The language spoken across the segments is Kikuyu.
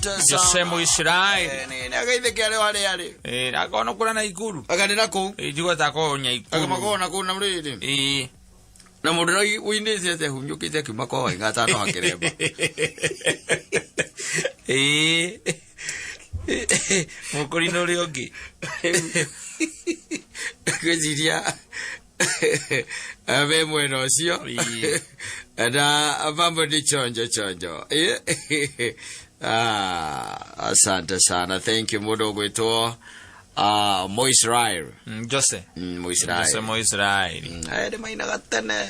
Jose Mũisiraeli. Nĩ ageithĩke arĩ o harĩa arĩ. Akorwo no kũrĩa Naikuru. Anga nĩ na kũu. Njigua ta akorwo Nyaikuru. Anga makoragwo na kũu na rĩrĩ. Na mũndũ ũrĩa ũinĩte atĩ hunyũkĩte akiuma kwa Waing'a atano hakĩremba. Mũkũrinũ ũrĩa ũngĩ. Ngwĩciria me mwena ũcio. Na mambo ni chonjo chonjo. Ah, asante sana, thank you mũndũ ũgwĩtwo Moisrael. Jose. Moisrael. Jose Moisraeli. Aya nĩ mainaga tene.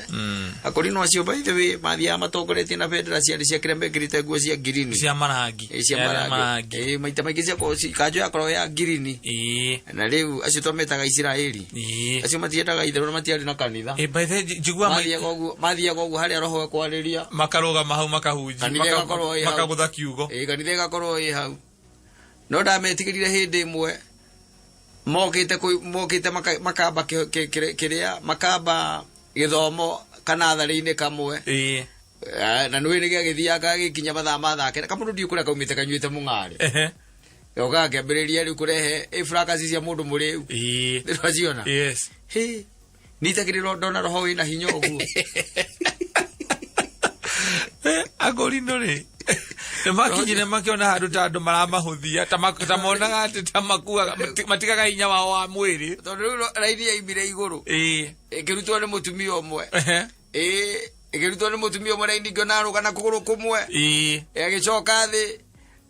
Akorino acio, by the way, mathiaga matongoretie na bendera ciarĩ cia kĩrĩa mekĩrĩte nguo cia ngirini. Cia marangi. Cia Yarĩ marangi. Maita maingĩ ciakorwo kanjũ yakorwo ya ngirini. Na rĩu acio twametaga Isiraeli. Acio matiendaga itherũ na matiarĩ na kanitha. By the way, njigua Mathiaga ũguo harĩa roho ekwarĩria. Makarũgama hau makahunjia. Kanitha ĩgakorwo ĩ hau. Makagũtha kiugo. Kanitha ĩgakorwo ĩ hau. No ndametigĩrire hĩndĩ ĩmwe mokĩte mokĩte makamba kĩrĩa makamba gĩthomo kanatharĩ-inĩ kamwe. Na nĩũĩ nĩ gĩagĩthiaga gagĩkinya mathaa ma thaa 9, kamũndũ ndiũ kũrĩa kaumĩte kanyuĩte mũng'arĩ. Goka gakĩambĩrĩria rĩu kũrehe ĩ fracas cia mũndũ mũrĩu. Nĩtwaciona. Yes. Hĩ, nitagĩrĩrwo ndona roho wĩna hinya ũguo. Akũrinũ rĩ nĩ makinyire makĩona handũ ta andũ maramahũthia ta monaga atĩ ta makuaga matigaga hinya wao wa mwĩrĩ. Tondũ rĩu raini yaimire igũrũ. Ĩkĩrutwo nĩ mũtumia ũmwe. Ĩkĩrutwo nĩ mũtumia ũmwe raini ngĩona arũga na kũgũrũ kũmwe. Agĩcoka thĩ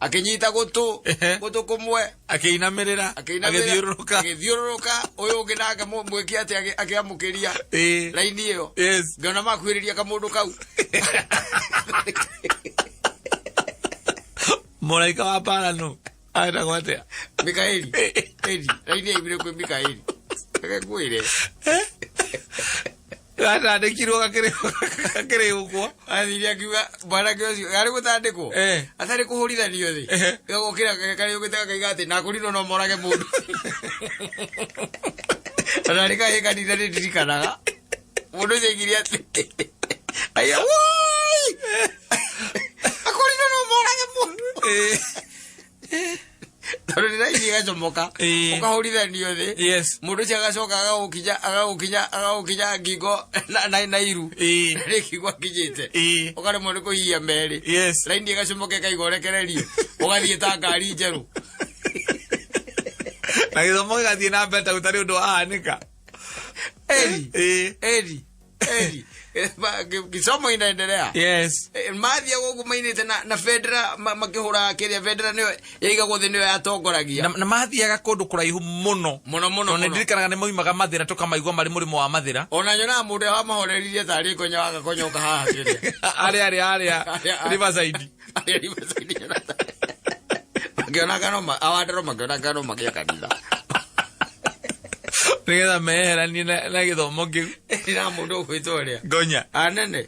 akĩnyita gũtũ gũtũ kũmwe. Akĩinamĩrĩra. Akĩinamĩrĩra, agĩthiũrũrũka. Agĩthiũrũrũka ũyũ ũngĩ nake mwĩki atĩ akĩamũkĩria raini ĩyo. Ngĩona makuhĩrĩria kamũndũ kau. Mũraika wa mbara nũ aetagwo atĩa? Mikaeli. Eri, raini yaimire kwĩ Mikaeli. Reke ngwĩre. Gatandĩkirwo gakĩrĩũkwo. Athire akiuga mwanake ũcio arĩ gũtandĩkwo. Atarĩ kũhũrithanio thĩ. Gagokĩra karĩũkĩte gakaiga atĩ nakũrinwo no morage mũndũ. Ona arĩ kahĩ kanitha nĩ ndirikanaga. Mũndũ ũcio aigire atĩ aya woi! Akũrinwo no morage mũndũ. Tondũ nĩ raini ĩgacomoka. Ũkahũrithanio thĩ. Mũndũ ũcio agacoka agagũkinya ngingo na iru. Rĩngĩ gwakinyĩte. Ũkaremwo nĩ kũhihia merĩ. Raini ĩgacomoka ĩkaiga ũrekererio. Ũgathiĩ ta ngari njerũ. Na gĩthomo gĩgathiĩ na mbere ta gũtarĩ ũndũ wahanĩka. Eri. Eri. Eri. Kisomo inaendelea. Mathiaga ũguo mainĩte na bendera makĩhũraga kĩrĩa bendera nĩyo yaigagwo thĩ nĩyo yatongoragia. Na mathiaga kũndũ kũraihu mũno. Mũno mũno. Tondũ nĩ Mũno. ndirikanaga nĩ maumaga Mathĩra tũkamaigua marĩ mũrĩmo wa Mathĩra. Ona nyonaga mũndũ ũrĩa wamahoreririe tarĩ ngonya wagakonyoka haha kĩrĩa. Arĩa Riverside. Arĩa Riverside nyonaga. Makĩonaga no awandero makĩonaga no makĩa kanitha. Nĩgetha meheranie na gĩthomo kĩu. Na mũndũ ũgwĩtwo ũrĩa. Ngonya. Anene.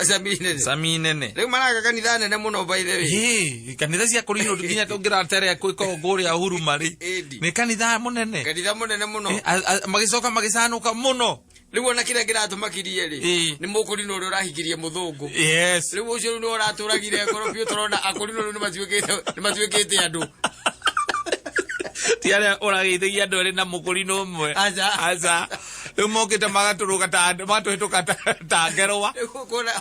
Sami nene. Sami nene. Rĩu maraka kanitha nene mũno by the way. Kanitha cia kũrinwo nginya tũngĩraterea kwĩka kũrĩa Huruma rĩ. Ĩndi. Nĩ kanitha mũnene. Kanitha mũnene mũno. Magĩcoka magĩcanũka mũno. Rĩu ona kĩrĩa kĩratũmakirie rĩ nĩ mũkũrinũ ũrĩa ũrahikirie mũthũngũ. Rĩu ũcio rĩu nĩwe ũratũragire ngoro biũ tũrona akũrinũ rĩu nĩmatuĩkĩte andũ. Ti arĩa ũrageithagia andũ erĩ na mũkũrinũ ũmwe. Aca. Aca. Rĩu mokĩte magatũrũga ta andũ, magatũhĩtũka ta ngerwa. Rĩu ũkona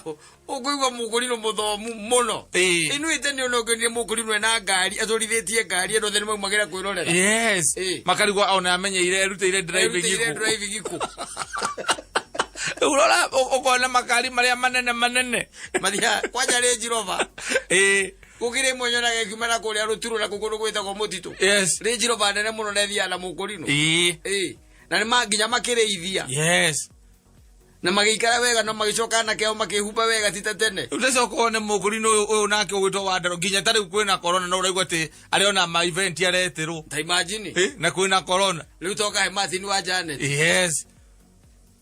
ũkũigua mũkũrinũ mũthomu mũno. Inuĩ tene ona ũngĩonire mũkũrinũ ena ngari atwarithĩtie ngari andũ othe nĩmaumagĩra kwĩrorera. Makarigwo ona amenyeire erutĩire driving Erutĩire kũ. driving kũ. Rĩu ũrora ũkona makari marĩa manene manene. Mathiaga kwanja Range Rover. Gũkĩrĩ ĩmwe nyonaga ĩkiuma na kũrĩa rũturo na kũndũ gwĩtagwo mũtitũ. Range Rover nene mũno na ĩthiaga na mũkũrinũ. Na nĩ nginya makĩrĩithia. Na magĩikara wega no magĩcoka anake ao makĩhumba wega ti ta tene. Rĩu tacoka wone mũkũrinũ ũyũ nake ũgwĩtwo Wandaro nginya ta rĩu kwĩna corona no ũraigua atĩ arĩ ona ma event aretĩrwo. Ta imagine. Na kwĩna corona. Rĩu toka he Martin wa Janet.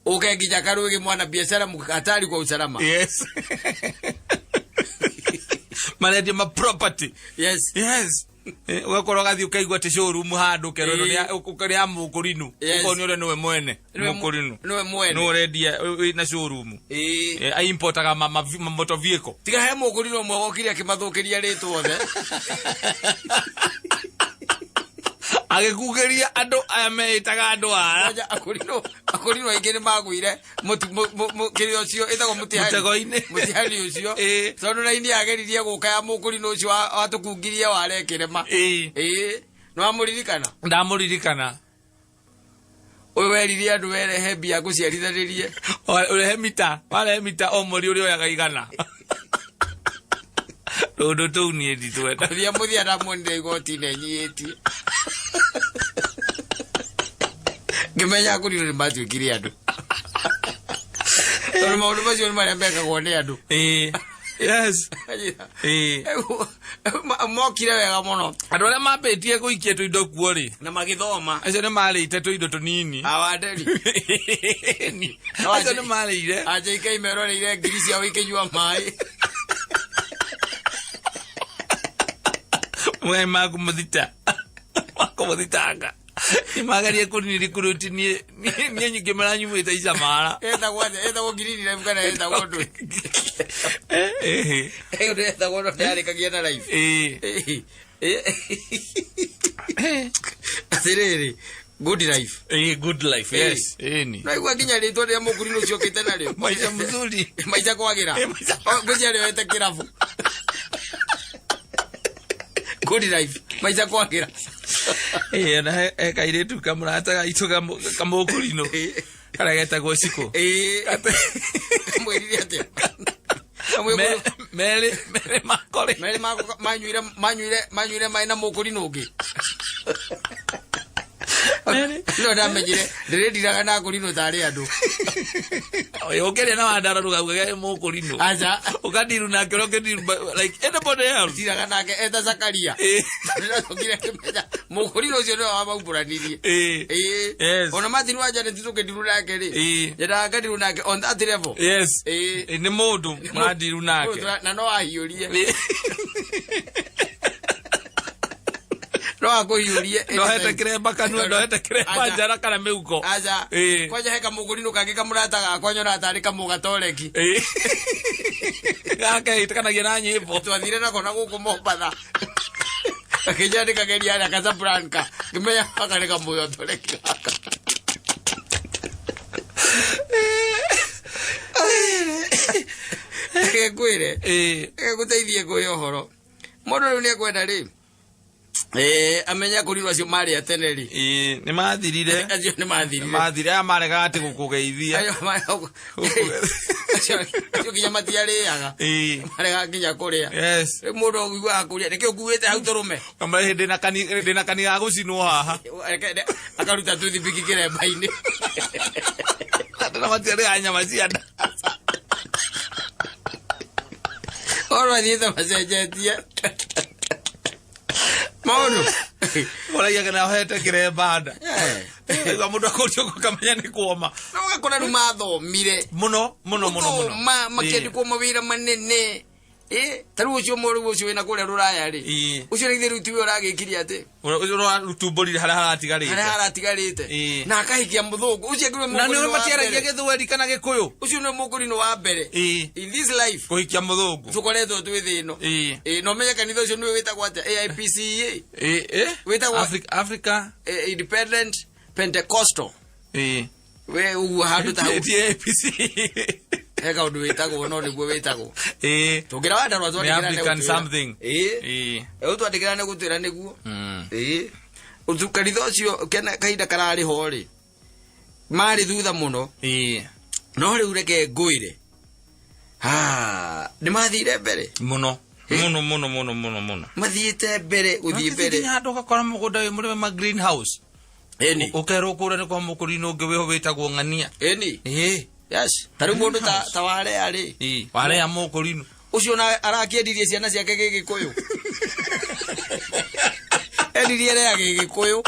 Uke nginya Karũgĩ mwana biacara hatari kwa usalama. Marendia ma property. Ũgakorwo ũgathiĩ ũkaigua atĩ showroom handũ ũkerwo ĩno nĩ ya mũkũrinũ. Yes. Ũkonio ũrĩa nĩwe mwene mũkũrinũ. Nĩwe mwene. Nĩwe ũrendia wĩna showroom. Aimportaga ma motor vehicle. Tiga he mũkũrinũ ũmwe wokire akĩmathũkĩria rĩtwa othe. Agĩkugĩria andũ aya meĩtaga andũ aya. Kwanja akũrinũ aingĩ nĩ magũire kĩrĩa ũcio ĩtagwo mũtihani. Mũtego-inĩ. Mũtihani ũcio. Tondũ raini yageririe gũka ya mũkũrinũ ũcio watũkungirie ware kĩrema. Nĩ wamũririkana? Ndamũririkana. Ũyũ werire andũ werehe mbia ngũciarithanĩrie. Ũrehe mita, warehe mita o mweri ũrĩa oyaga igana. Tũndũ tũu niĩ nditwenda. Mũthia mũthia ndamuonire igoti-inĩ enyihĩtie. Ngĩmenya akũrinũ nĩ matuĩkire andũ. Tondũ maũndũ macio nĩ marĩa mekagwo nĩ andũ. Yes. Mokire wega mũno. Andũ arĩa mambĩtie gũikia tũindo kuo rĩ. Na magĩthoma. Acio nĩ marĩite tũindo tũnini. Awanderi. Acio nĩ marĩire. AJK meroreire ngiri ciao ikĩnyua maĩ. Mwe makũmũthita. Makũmũthitanga. Nĩmagerie kũnirikuruti niĩ nyingĩ maranyumĩte icamara. Etagwo atĩa? Etagwo Green Life kana etagwo ndũ? Ĩyo nĩ etagwo no ndĩarĩkagia na life. Atĩrĩrĩ, good life. Good life, yes. Ni. Naigua nginya rĩtwa rĩrĩa mũkũrinũ ũcio okĩte narĩo. Maisha mzuri. Maisha kwagĩra. Maisha Ngwĩciria rĩoete kĩrabu. Good life. Maisha kwagĩra. Na he kairĩtu kamũrata gaitũ kamũkũrinũ. Karĩa getagwo Cikũ. Kamwĩrire atĩa? Merĩ makore. Merĩ manyuire maĩ na mũkũrinũ ũngĩ. No ndamenyire ndĩrĩndiraga na akũrinũ tarĩ andũ. Ũkĩrĩa na wandara ndũkauge mũkũrinũ. Aca. Ũkandiru nake ũrĩa ũkĩndiru like anybody else. Ndiraga nake eta Zakaria. Ndĩracokire ngĩmenya mũkũrinũ ũcio nĩwe wamaumbũranirie. Yes. Ona Martin wa Janet tũkĩndiru nake rĩ. Nyendaga ngandiru nake on that level. Yes. Nĩ mũndũ mũrandiru nake. Na no ahiũrie. No akũhiũrie. Ndohete kĩremba kanua, ndohete kĩremba njara kana mĩhuko. Aca. Kwanja he kamũkũrinũ kangĩ kamũrata gakwa nyonaga tarĩ kamũgatoreki. Gaka ĩtĩkanagia na nyĩmbo. Twathire nako na gũkũ Mombatha. Gakĩnjĩra nĩkageria harĩa Casablanca. Ngĩmenya gaka nĩ kamũgatoreki gaka. Reke ngwĩre. Reke ngũteithie ngwĩre ũhoro. Mũndũ rĩu nĩekwenda rĩ. Amenya kũrirwo acio marĩ a tene rĩ. Nĩ mathirire. Acio nĩ mathirire. Nĩ mathirire, aya maregaga atĩ gũkũgeithia. Acio nginya matiarĩaga. Maregaga nginya kũrĩa. Yes. Rĩu mũndũ ũiguaga kũrĩa, nĩkĩ ũkuĩte hau tũrũme? Kamũra ndĩna kani ga gũcinwo haha. Akaruta toothpick kĩremba-inĩ. Andũ matiarĩaga nyama cia nda. Oro athiĩte macenjetie. Maũndũ. Ũragia kana ũhete kĩremba nda. Igua mũndũ akũria ũguo ũkamenya nĩ kuoma. No ũgakora rĩu mathomire. Mũno, mũno, mũno, mũno. Gũthoma, makĩandĩkwo mawĩra manene. Ta rĩu ũcio mũrũ ũcio wĩna kũrĩa rũraya rĩ. Ũcio rĩngĩ rĩu tiwe ũragĩkirie atĩ. Ũcio ũrarutumbũrire harĩa haratigarĩte. Harĩa haratigarĩte. Na akahikia mũthũngũ. Ũcio nĩwe Na nĩwe mũkũrinũ wa matiaragia mbere. Gĩthweri kana Gĩkũyũ. Ũcio nĩwe mũkũrinũ wa mbere. In this life. Kũhikia mũthũngũ. Tũkoretwo twĩ thĩ ĩno. Na ũmenye kanitha ũcio nĩwe wĩtagwo atĩa? AIPCA. Wĩtagwo Africa. Independent Pentecostal. We ũguo handũ ta hau. Ti AIPC. He kaũndũ wĩtagwo no nĩguo wĩtagwo. Tũngĩra Wandarũa Nĩ twandĩkĩra nĩ African gũtwĩra. something. Rĩu twandĩkĩra nĩ gũtwĩra nĩguo. Ũtu kanitha ũcio kahinda kararĩ ho rĩ. Marĩ thutha mũno. No rĩu reke ngwĩre. Nĩ mathire mbere. Mũno. Mũno, mũno, mũno, mũno, mũno. Mathiĩte mbere, gũthiĩ Mathiĩte mbere. nginya handũ ũgakora mũgũnda wĩ mũrĩme ma greenhouse. Ũkerwo kũrĩa nĩ kwa mũkũrinũ ũngĩ wĩho wĩtagwo ng'ania. Yes. Ta rĩu mũndũ ta Warea rĩ. Warea mũkũrinũ. Ũcio na arakĩendirie ciana ciake Gĩgĩkũyũ. Endirie Rea Gĩgĩkũyũ.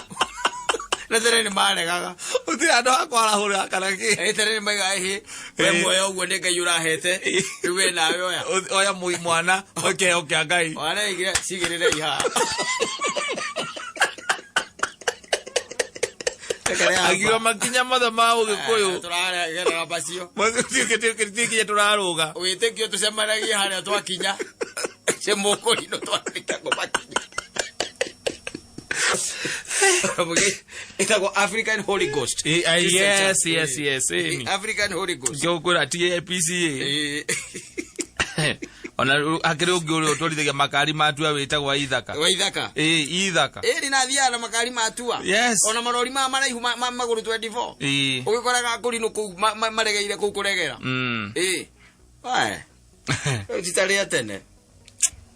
Na tene nĩ maregaga. Gũtirĩ handũ ha kwarahũra kana kĩ. Eterere maiga ĩhĩ we muoyo ũguo nĩ Ngai ũrahete rĩu we nawe oya. Oya mwana oe kĩheo kĩa Ngai. Wareigire cigĩrĩre ihaha. Akiuga makinya mothe ma ũgĩkũyũ. Tũragerera macio. Tikinya tũrarũga. Wĩtĩkio tũcemanagia harĩa twakinya. Cia mũkũrinũ twandĩkagwo makinya. Ĩtagwo African Holy Ghost. Yes, yes, yes. Ĩni. African Holy Ghost. Ngĩgũkwĩra TAPCA. Ona hakĩrĩ ũngĩ ũrĩa ũtwarithagia makari matua wĩtagwo Ithaka. Wa Ithaka. Ĩĩ, Ithaka. Ĩri na thiaga na makari matua. Yes. Ona marori maya maraihu ma magũrũ 24. Ĩĩ. Ũgĩkoraga kũrinũ kũu maregeire kũu kũregera. Ĩĩ. Wae. Rĩu ti ta rĩa tene.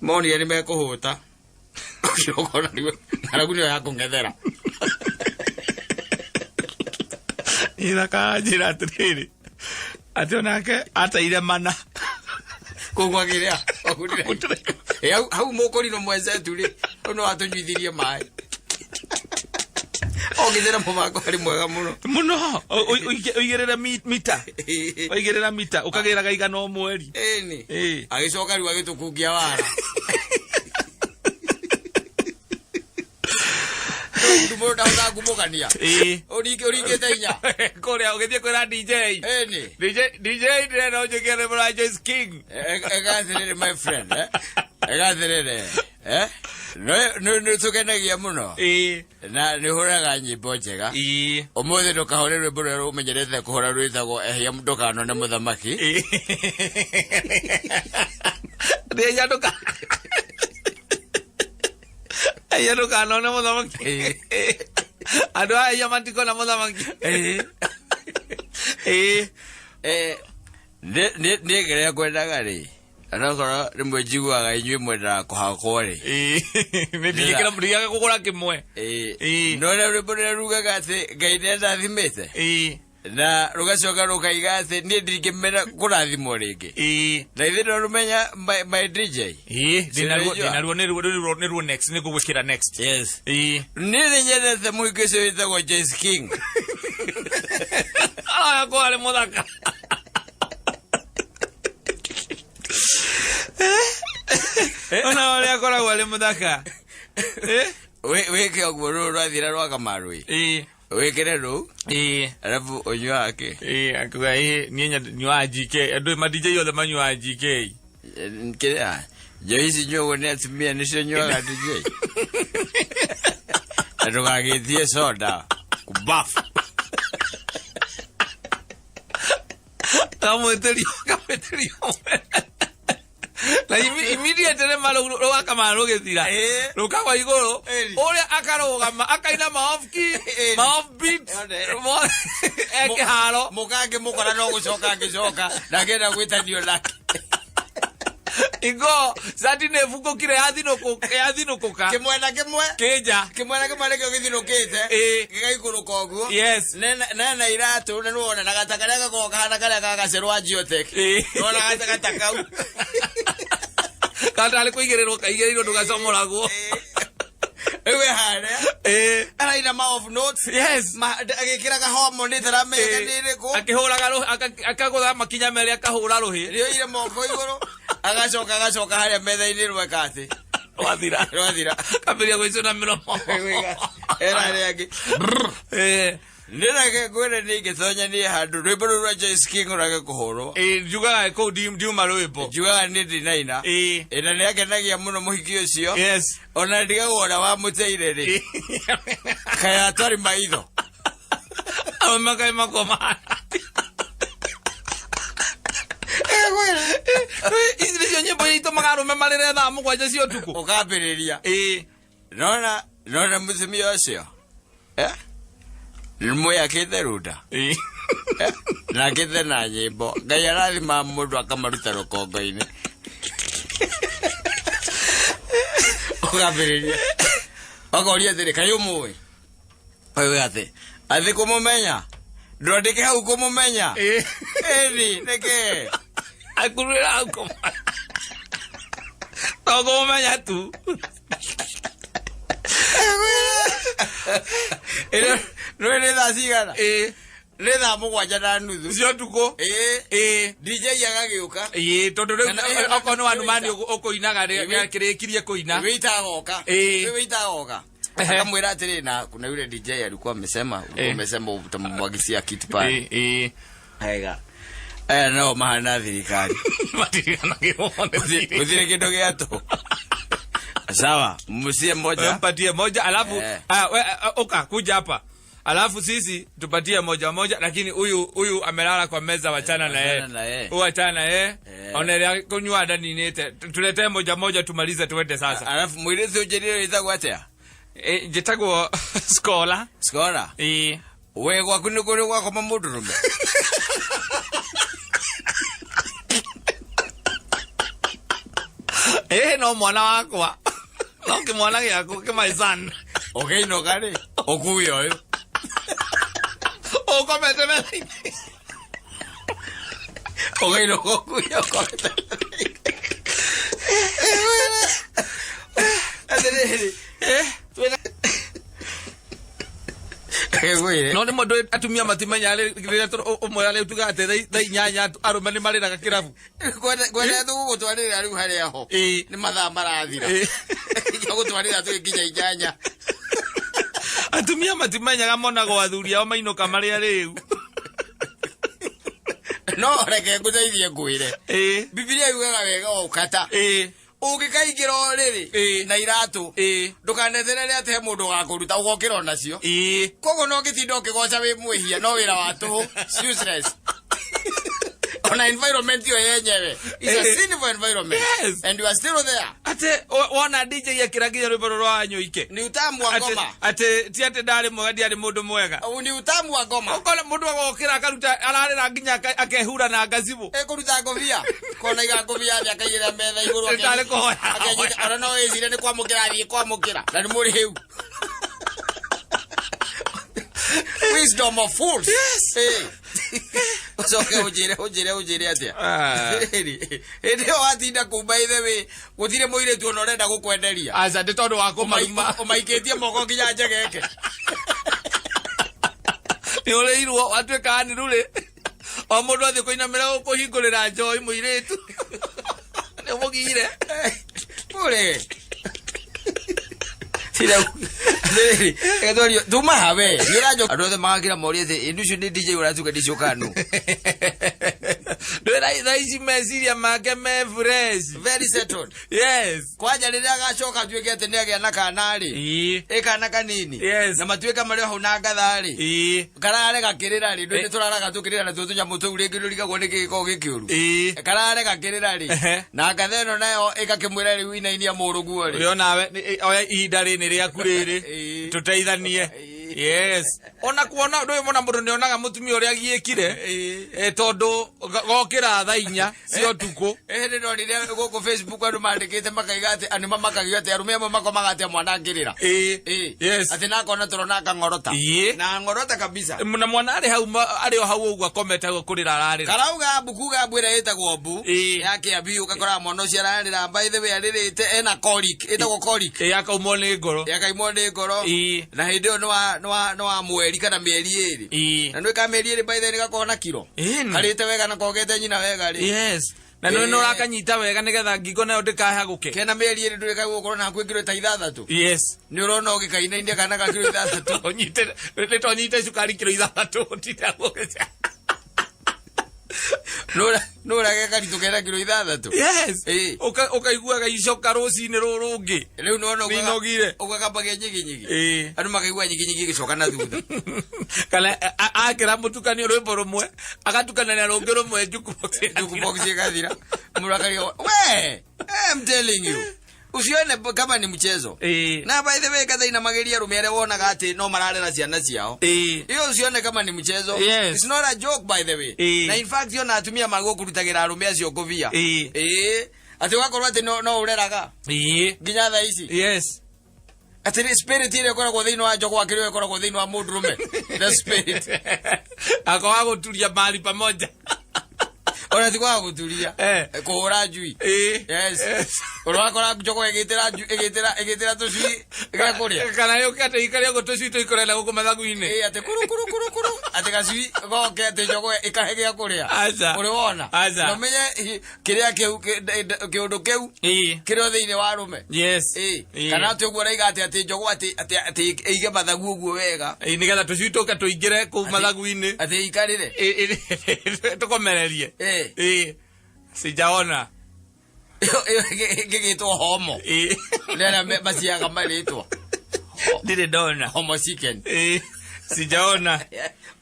Monire nĩ mekũhũta. Ũkona rĩu ng'aragu nĩyo ya kũng'ethera. Ithaka anjĩra atĩrĩrĩ atĩ onake ateire mana. Kũu gwakĩrĩa. Ĩ, hau mũkũrinũ mwenzetu rĩ, hau no atũnyuithirie maĩ. Ogithĩra mũbango harĩ mwega mũno. Mũno ũigĩrĩre mita. Ũigĩrĩra mita ũkagĩraga igana o mweri. Ĩni. Ĩĩ. Agĩcoka rĩu agĩtũkungia wara. Mũndũ mũndũ ndahotaga kumũkania. Ĩĩ. Ũringĩte inya. Kũrĩa ũgĩthiĩ kwĩra DJ. Ĩni. DJ DJ ndĩrenda ũnjĩkĩre rwĩmbo rwa Joyce King. Egathĩrĩre my friend. Egathĩrĩre. Nĩ tũkenagia mũno. Ĩĩ. Na nĩ ũhũraga nyĩmbo njega. Ĩĩ. Ũmũthĩ ndũkahũre rwĩmbo rũrĩa ũmenyerete kũhũra rwĩtagwo ehia ndũkanone mũthamaki. Ĩĩ. Ehia ndũka. Ehia ndũkanone mũthamaki. Andũ aya ehia matikona mũthamaki. Ĩĩ. Niĩ kĩrĩa ngwendaga rĩ, onokorwo rĩmwe njiguaga inyuĩ mwendaga kũhakwo rĩ. Ĩĩ. Nĩ kũgũra kĩmwe. Ĩĩ. No ũrĩa rwĩmbo rũrĩa rugaga atĩ Ngai nĩandathimĩte. Ĩĩ. Na rũgacoka rũkaiga atĩ niĩ ndingĩmena kũrathimwo rĩngĩ. Ĩĩ. Na ithuĩ no rũmenya my DJ. Ĩĩ, ndĩnaruo nĩruo next nĩ ngũgwĩkĩra next. Yes. Ĩĩ. Niĩ nĩ nyendete mũhiki ũcio wĩtagwo Joyce King. Aya ko arĩ mũthaka. Ona ũrĩa akoragwo arĩ mũthaka. Wĩke ũguo rũrũ rwathira rwa Kamarũ. Ĩĩ. Wĩkĩre rũu. Ĩĩ. Alafu ũnyuaga kĩ? Ĩĩ, akiuga ĩĩ niĩ nyuaga GK. Andũ ma DJ othe manyuaga GK. Kĩrĩa njohi ici nyuagwo nĩ atumia nĩcio nyuaga DJ. Na ndũgagĩtie soda. Kubafu. Kamwĩtĩrio. Na immediately rũa Kamarũ rũgĩthira. Rũkagwa igũrũ. Ũrĩa akarũgama akaina ma off key, ma off beat. Ekĩharo. Mũka ngĩmũkora no gũcoka ngĩcoka na ngĩenda gwĩtanio nake. Ingo cati nĩ ĩbungũkire yathinũkũka. Kĩmwe na kĩmwe. Kĩnja. Kĩmwe na kĩmwe nĩkĩo gĩthinũkĩte. Ĩĩ. Gĩgaikũrũka ũguo. Yes. Nena iratũ na nĩwona na gata karĩa gakoragwo kahana karĩa ga gacerũ wa Geotech. Ĩĩ. Nĩwona gata kau. Katarĩ kũigĩrĩrwo kaigĩrĩirwo ndũgacomoragwo. Rĩu we harĩa. Ĩĩ. Araina ma off notes. Yes. Agĩkĩraga hormone ĩtaramenya nĩ ĩrĩkũ. Akĩhũraga akagũtha makinya merĩ akahũra rũhĩ. Rĩoire moko igũrũ. Agacoka harĩa metha-inĩ rweka atĩ. Rwathira. Rwathira. Kambĩrĩria gwĩcũna mĩromo. Era harĩa angĩ. Ĩĩ. Nĩreke ngwĩre niĩ ingĩtonya niĩ handũ rwĩmbo rũu rwa Joyce King rwage kũhũrwo. Ĩĩ, njugaga kũu ndiuma rwĩmbo. Njugaga niĩ ndinaina. Ĩĩ. Ĩ, na nĩakenagia mũno mũhiki ũcio. Yes. Ona ndigagwo ũrĩa wamũteire rĩ. Kaĩ atwari maitho. Amwe makaĩ makoma. Ici nĩcio nyĩmbo iria itũmaga arũme marĩre thaa 7 cia ũtukũ. Ũkambĩrĩria. Ĩĩ. Nona mũtumia ũcio. Nĩ mwĩakĩte runda. Ĩĩ. Na akĩte na nyĩmbo. Ngai arathima mũndũ akamaruta rũkongo-inĩ. Ũkambĩrĩria. Ũkoria atĩrĩ, kaĩ ũmũĩ? Ũkoiga atĩ, atĩ kũmũmenya? Ndwandĩke hau kũmũmenya? Ĩĩ. Ĩni, nĩkĩ? Akurĩra hau kũmũmenya. To kũmũmenya tu. Ĩno Rĩu nĩ thaa cigana? Ĩĩ. Nĩ thaa 7:30. Cia ũtukũ. Ĩĩ. Ĩĩ. DJ agagĩũka. Ĩĩ, tondũ rĩu Kana ĩyo- okorwo nĩ wanumani ũkũinaga nĩakĩrĩkirie kũina. Wĩita agoka. Ĩĩ. Wĩita agoka. Ehe. Akamwĩra atĩrĩ na kuna yule DJ alikuwa amesema ulikuwa Eh. umesema utamwagisia kitu pale. Ĩĩ, ĩĩ. Wega. Aya no mahana thirikari. Matiriganagĩrwo nĩ thirikari. Gũtirĩ kĩndũ gĩa tũhũ. Sawa, msie moja. Mpatie moja alafu Eh. ah, we, ah, oka kuja hapa alafu sisi tupatie moja moja, lakini huyu huyu amelala kwa meza, wachana na yeye, Wachana na yeye. huyu wachana na yeye, Eh. onerea kunywa ndaninite, tuletee moja moja tumalize tuende sasa. Alafu mũirĩtu ũnjĩrire wĩtagwo atĩa? Eh, njĩtagwo Skola. Skora. Ĩĩ. We gwaku nĩ kũrĩ gwakoma mũndũrũme? Ĩĩ, no mwana wakwa no kĩmwana gĩaku kĩ my son. Ũkĩinũka rĩ, ũkue ũyũ. Ũkomete metha-inĩ. Ũkĩinũka ũkue ũkomete. Atĩrĩrĩ, Eh. ngwĩre. No nĩ mũndũ atumia matimenya rĩrĩa ũmwe arĩa tugaga atĩ thaa 8 arũme nĩ marĩraga kĩrabu. Kwenda tũgũgũtwarĩra rĩu harĩa ho. Ĩĩ. Nĩ mathaa marathira. Ĩĩ. Gũtwarĩra twĩ nginya 8. Atumia matimenyaga monagwo athuri ao mainũka marĩa rĩu. No reke ngũteithie ngwĩre. Ĩĩ. Bibilia yugaga wega o ũkata. Ĩĩ. Ũngĩkaingĩra ũrĩrĩ Ĩĩ. na iratũ Ĩĩ. ndũkaneterere atĩ he mũndũ ũgakũruta ũgokĩra onacio. Ĩĩ. Koguo no ũngĩtinda ũkĩgoca wĩ mwĩhia no wĩra wa tũhũ. It's useless. Ona environment ĩyo yenyewe is a Ĩĩ. sinful environment. Yes. And you are still there. Atĩ wona DJ akĩra nginya rwĩmbo rũrũ rwa Anyũike. Ni utamu wa Atĩ ngoma. atĩ ti atĩ ndarĩ mwega ndiarĩ mũndũ mwega. Ni utamu wa ngoma. Ũkona mũndũ agokĩra akaruta ararĩra nginya akehura na ngacibũ. Ĩkũruta ngũbia. Kona iga ngũbia thĩ akaigĩrĩra metha igũrũ. Nĩ tarĩ kũhoya. Akenyita ona no wĩcire nĩ kwamũkĩra athiĩ kwamũkĩra. Na nĩ mũrĩu. Wisdom of fools. Yes. Eh. Ũcoke ũnjĩre ũnjĩre ũnjĩre atĩa? Ah. Hĩndĩ ĩyo watinda kũu by the way, gũtirĩ mũirĩtu ona ũrenda gũkwenderia. Aca nĩ tondũ wa kũmaruma. Ũmaikĩtie moko nginya njegeke. Nĩ ũrĩirwo watuĩka nĩ rũrĩ. O mũndũ athiĩ kũinamĩra kũhingũrĩra njoi mũirĩtu. Nĩ ũmũgire. Pole. Tira. Rĩrĩ, reke twarie, tuma ha we. Nĩ ũranjo. Andũ othe magakĩra morie atĩ ĩndĩ ũcio nĩ DJ ũratuga ndicũkanu. Ndwĩra thaa ici meciria make me fresh. Very settled. Yes. Kwanja rĩrĩa agacoka atuĩke atĩ nĩagĩa na kana rĩ. Ĩĩ. Ĩ kana kanini. Yes. Na matuĩka marĩ o hau na ngatha rĩ. Ĩĩ. Karare gakĩrĩra rĩ, ndũĩ Eh. tũraraga tũkĩrĩra natuo tũnyamũ tũu rĩngĩ ndũrigagwo nĩ gĩgĩkoragwo gĩkĩũru. Ĩĩ. Karare gakĩrĩra rĩ. Ehe. Na ngatha ĩno nayo ĩgakĩmwĩra rĩu inainia mũrũguo rĩ. Ũyũ nawe oya ihinda rĩrĩ rĩaku rĩrĩ Ĩĩ. tũteithanie. Ĩĩ. Yes. Ona kuona ndũĩ mona mũndũ nĩonaga mũtumia ũrĩa agiĩkire Ĩĩ. tondũ gokĩra thaa 4 cia ũtukũ. Ĩhĩ ndonire gũkũ Facebook andũ mandĩkĩte makaiga atĩ andũ mamakagio atĩ arũme amwe makomaga atĩ mwana angĩrĩra. Ĩĩ. Ĩĩ. Yes. Atĩ nakona toro na akang'orota. Ĩĩ. Na ng'orota kabisa. Na mwana arĩ hau arĩ o hau ũguo akomete hau kũrĩra ararĩra. Karauga mbu kuga mbu ĩrĩa ĩtagwo mbu Ĩĩ. ya kĩambi ũgakora mwana ũcio ararĩra by the way arĩrĩte ena colic ĩtagwo colic. Ĩĩ akaumwo nĩ ngoro. Yakaimwo nĩ ngoro. Ĩĩ. Na hĩndĩ ĩyo nĩ wa mweri kana mĩeri 2. Ĩĩ. Na nĩ ka mĩeri 2 by the way nĩgakorwo na kiro. Ĩĩ. Karĩte wega na kogete nyina wega rĩ. Yes. Na nĩ Ĩĩ. nĩ ũrakanyita wega nĩgetha ngingo nayo ndĩkahagũke. Kena mĩeri 2 ndũrĩ kagũkorwo na hakuhĩ kiro ta 6. Yes. Nĩ ũrona ũgĩkainainia kana ga kiro 6. Ũnyite nĩ tonyite cukari kiro 6 ũtinda gũgĩca. Nĩ ũrage karitũ kena kiro 6. Yes. Ĩĩ. Ũkaiguaga icoka rũcinĩ rũrũ rũngĩ. Rĩu nĩwona Nĩinogire. ũguo akambagia nyiginyigi. Ĩĩ. Andũ makaigua nyiginyigi ĩgĩcoka na thutha. Kana akĩra mũtukanio rwĩmbo rũmwe agatukanania rũngĩ rũmwe jukebox Jukebox ĩgathira. Mũndũ akarigwo, we, I'm telling you. Usione kama ni mchezo. Ĩĩ. Na by the way kathaina mageria arũme arĩa wonaga atĩ no mararera ciana ciao. Ĩĩ. Hiyo usione kama ni mchezo. Yes. It's not a joke by the way. Ĩĩ. Na in fact ona atumia magũkũrutagĩra arũme acio ngũbia. Ĩĩ. Ĩĩ. Atĩ ũgakorwo atĩ no ũreraga Ĩĩ. nginya thaa ici. Yes. Atĩ nĩ spirit ĩrĩa ĩkoragwo thĩinĩ wa njogwa kĩrĩa ĩkoragwo thĩinĩ wa mũndũrũme. The spirit. Akoga gũturia mali pamoja. Ona ti kwaga gũturia. Eh. Kũhũra njui. Ĩĩ. Yes. Yes. Ũrakora njogoo ĩgĩtĩra njui ĩgĩtĩra ĩgĩtĩra tũcui gĩa kũrĩa. Kana yũke atĩ ikare ũguo tũcui tũikorera gũkũ mathagu-inĩ. Ĩĩ atĩ kuru kuru kuru kuru atĩ gacui goke atĩ njogoo ĩkahe gĩa kũrĩa. Aca. Ũrĩ wona? Aca. Na ũmenye kĩrĩa kĩu kĩũndũ kĩu Ĩĩ. kĩrĩ o thĩinĩ wa rũme. Yes. Ĩĩ. Ĩĩ. Kana atĩ ũguo ũraiga atĩ atĩ njogoo atĩ atĩ atĩ ĩige mathagu ũguo wega. Ĩĩ, nĩgetha tũcui tũke tũingĩre kũu mathagu-inĩ. Atĩ ĩikarĩre. Ĩĩ, ĩĩ, tũkomererie. Ĩĩ. Ĩĩ. Sijaona. Ĩyo ĩyo ĩgĩtwo homo. Ĩĩ. Nĩ arĩa maciaga marĩtwa. Ndirĩ ndona. Homo chicken. Ĩĩ. Sijaona.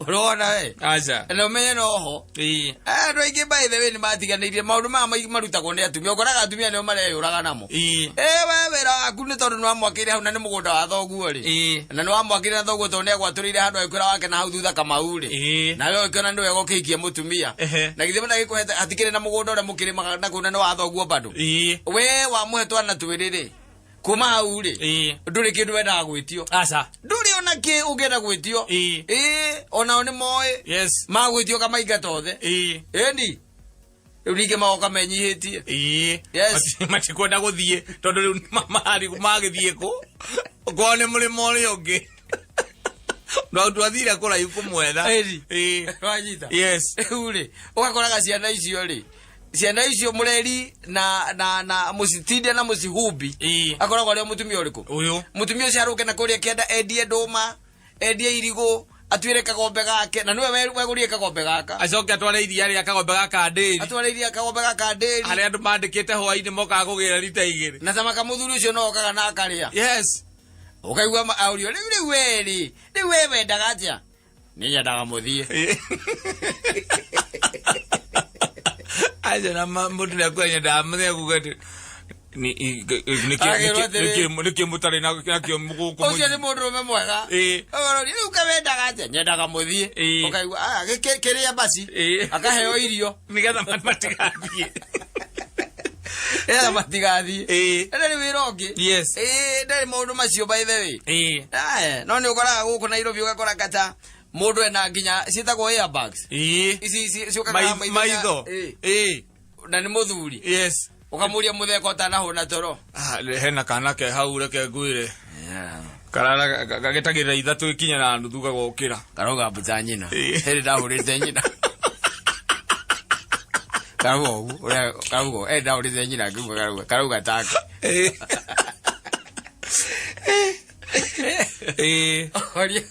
Ũrona we. Aca. Na ũmenye noho. Ĩĩ. Andũ aingĩ by the way nĩ matiganĩirie maũndũ maya marutagwo nĩ atumia ũkoraga atumia nĩo mareyũraga namo. Ĩĩ. Ĩ we wĩra waku nĩ tondũ nĩwamwakĩire hau na nĩ mũgũnda wa thoguo rĩ. Ĩĩ. Na nĩwamwakĩire na thoguo tondũ nĩagwatũrĩire handũ agĩkwĩra wake na hau thutha kamau rĩ. Ĩĩ. Nawe ũkĩona nĩ wega ũkĩhikie mũtumia. Ehe. Na githĩ ndagĩkũhete hatikĩrĩ na mũgũnda ũrĩa mũkĩrĩmaga na kũu na nĩ wa thoguo bado. Ĩĩ. We wamũhe twana twĩrĩ rĩ. Kuma hau rĩ. Ĩĩ. Ndũrĩ kĩndũ wendaga gwĩtio. Aca. Ndũrĩ ona kĩ ũngĩenda gwĩtio. Ĩĩ. Ĩĩ onao nĩ moĩ. Yes. Magwĩtio kamaingata othe. Ĩĩ. Ĩni. Rĩu ningĩ magoka menyihĩtie. Ĩĩ. Yes. Matikwenda gũthiĩ tondũ rĩu magĩthiĩ kũ kwao nĩ mũrĩmo ũrĩa ũngĩ. No twathire kũraihu kũmwetha. Ĩni. Ĩĩ. Wanyita. Yes. Rĩu rĩ, ũgakoraga ciana icio rĩ, ciana icio mũreri na na na mũcitindia na mũcihumbi. Ĩĩ. Akoragwo arĩ o mũtumia ũrĩkũ? Ũyũ. Mũtumia ũcio arũke na kũrĩa kĩanda endie ndũma, endie irigũ, atuĩre kagombe gake, na nĩwe wegũrire kagombe gaka. Acoke atware iria rĩa kagombe gaka ndĩri. Atware iria kagombe gaka ndĩri. Harĩa andũ mandĩkĩte hwaĩ-inĩ mokaga kũgĩra rita igĩrĩ. Na tamaka mũthuri ũcio no okaga na akarĩa. Yes. Ũkaigua aurio rĩu rĩu we rĩ, rĩu we wendaga atĩa? Nĩ nyendaga mũthiĩ. Aca na mũndũ nĩakuga nyendaga mũthiĩ akuga atĩ Agĩrwo atĩrĩ. nĩkĩ mũtarĩ nakĩo gũkũ Ũcio nĩ mũndũrũme mwega. Ĩĩ. Ũroria, rĩu kawendaga atĩa? Nyendaga mũthiĩ. Ĩĩ. Ũkaigua, "Ah, kĩrĩa basi." Ĩĩ. Akaheo irio. Nĩgetha matigathiĩ. Nĩgetha matigathiĩ. Ĩĩ. Ndarĩ wĩra ũngĩ. Yes. Ĩĩ, ndarĩ maũndũ macio by the way. Ĩĩ. Aye, no nĩ ũkoraga gũkũ Nairobi ũgakora kata mũndũ ena nginya ciĩtagwo airbags. Ĩĩ. Ici ici ciũkaga na Maitho. Ĩĩ. Ĩĩ. Na nĩ mũthuri. Yes. Ũkamũria mũtheko ũtanahũna toro. Ah, hena kana ke hau reke ngwĩre. Karara gagĩtagĩrĩra ithatũ ikinya na nuthu gagokĩra. Karauga mbuta nyina. Ĩĩ. Hĩndĩ ndahũrĩte nyina. Karauga ũguo, ũrĩa karauga, eh ndahũrĩte nyina ngĩuga karauga, karauga take. Ĩĩ. Ĩĩ. Oria,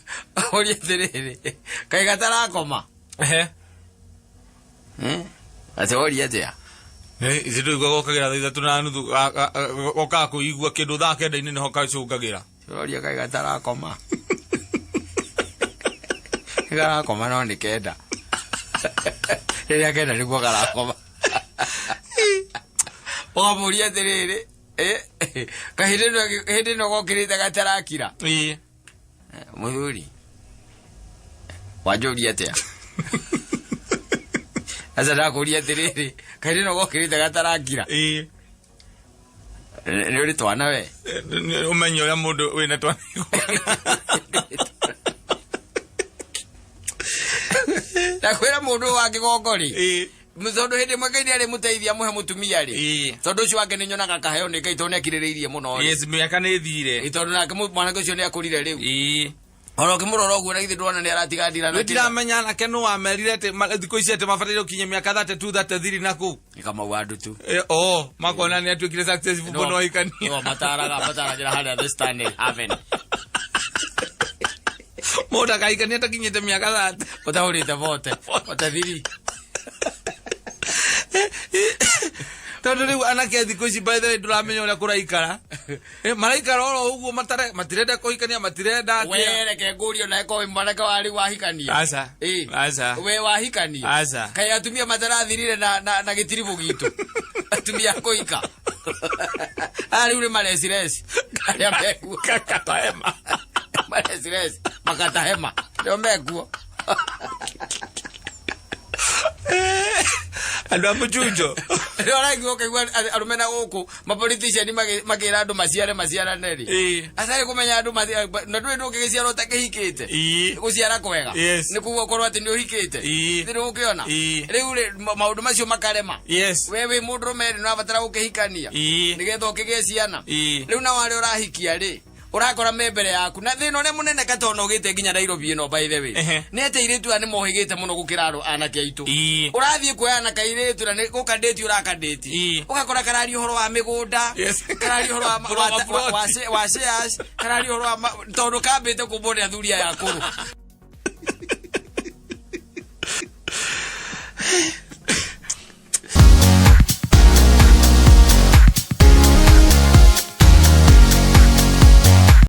oria atĩrĩrĩ, kaĩ gatarakoma? Ehe. Atĩ oria atĩa? Ithe ndũigua gokagĩra thaa ithatũ na nuthu gokaga kũigua kĩndũ thaa kenda-inĩ nĩho gacũngagĩra. Oria kaĩ gatarakoma? Karakoma no nĩ kenda. Rĩrĩa kenda nĩguo karakoma. Ũkamũria atĩrĩrĩ, kaĩ hĩndĩ ĩno hĩndĩ ĩno gokĩrĩte gatarakira? Ĩĩ. Mũthuri, wanjũria atĩa? Aca ndakũria atĩrĩrĩ, kaĩ hĩndĩ ĩno gokĩrĩte gatarakira? Ĩĩ. Nĩ ũrĩ twana we? Ũmenye ũrĩa mũndũ wĩna twana. Ndakwĩra mũndũ wa kĩgongo rĩ, Ĩĩ. tondũ hĩndĩ ĩmwe Ngai nĩarĩ mũteithia mũhe mũtumia rĩ, Ĩĩ. tondũ ũcio wake nĩnyonaga kaheo nĩ Ngai tondũ nĩakirĩrĩirie mũno rĩ. Yes, mĩaka nĩ ĩthire. Ĩ, tondũ nake mwanake ũcio nĩakũrire rĩu. Ĩĩ. Ona ũkĩmũrora ũguo na githĩ ndwona nĩaratiga ndira na Rĩu ndiramenya anake nũ wamerire atĩ thikũ ici atĩ mabataire gũkinyia mĩaka 32 33 na kũu. Nĩ Kamau wa Ndutu. O makona nĩ atuĩkire successful mũno ahikania. Nĩo mataraga mataragĩra harĩa the Stanley Haven. Mũndũ akahikania atakinyĩte mĩaka 30. Ũtahũrĩte bote. Bote thiri. Tondũ rĩu anake thikũ ici by the way ndũramenya ũrĩa kũraikara. Maraikara oro ũguo matirenda kũhikania matirenda atĩa. We reke ngũrie ona ĩkorwo wĩ mwanake wa rĩu wahikania. Aca. Ĩ. Aca. We wahikania. Aca. Kaĩ atumia matarathirire na na na gĩtiribũ gitũ. Atumia a kũhika. Aya rĩu nĩ marecireci. Arĩa mekuo. Kakatahema. Marecireci. Makatahema. Nĩo mekuo. Andũ a mũchunjo. Rĩrĩa ũraigua ũkaigua arũme na gũkũ mapolitician makĩra andũ maciare maciarane rĩ, atarĩ kũmenya andũ na ndũrĩ ndũngĩgĩciara ũtakĩhikĩte. Gũciara kwega nĩ kuga ũkorwo atĩ nĩ ũhikĩte. Nĩ ũkĩona rĩu rĩ, maũndũ macio makarema. We wĩ mũndũrũme rĩ, nĩũrabatara gũkĩhikania nĩgetha ũkĩgĩe ciana. Rĩu nao arĩa ũrahikia rĩ, ũrakora me mbere yaku na thĩna ũrĩa mũnene katona ũgĩte nginya Nairobi ĩno, by the way, nĩ atĩ airĩtu aya nĩ mohĩgĩte mũno gũkĩra anake aitũ. Ũrathiĩ kuoya na kairĩtu na nĩ gũkandĩti ũrakandĩti, ũgakora kararia ũhoro wa mĩgũnda, kararia ũhoro wa Ũhoro wa plot. wa shares, kararia ũhoro wa tondũ kambĩte kũmbwo nĩ athuri aya akũrũ.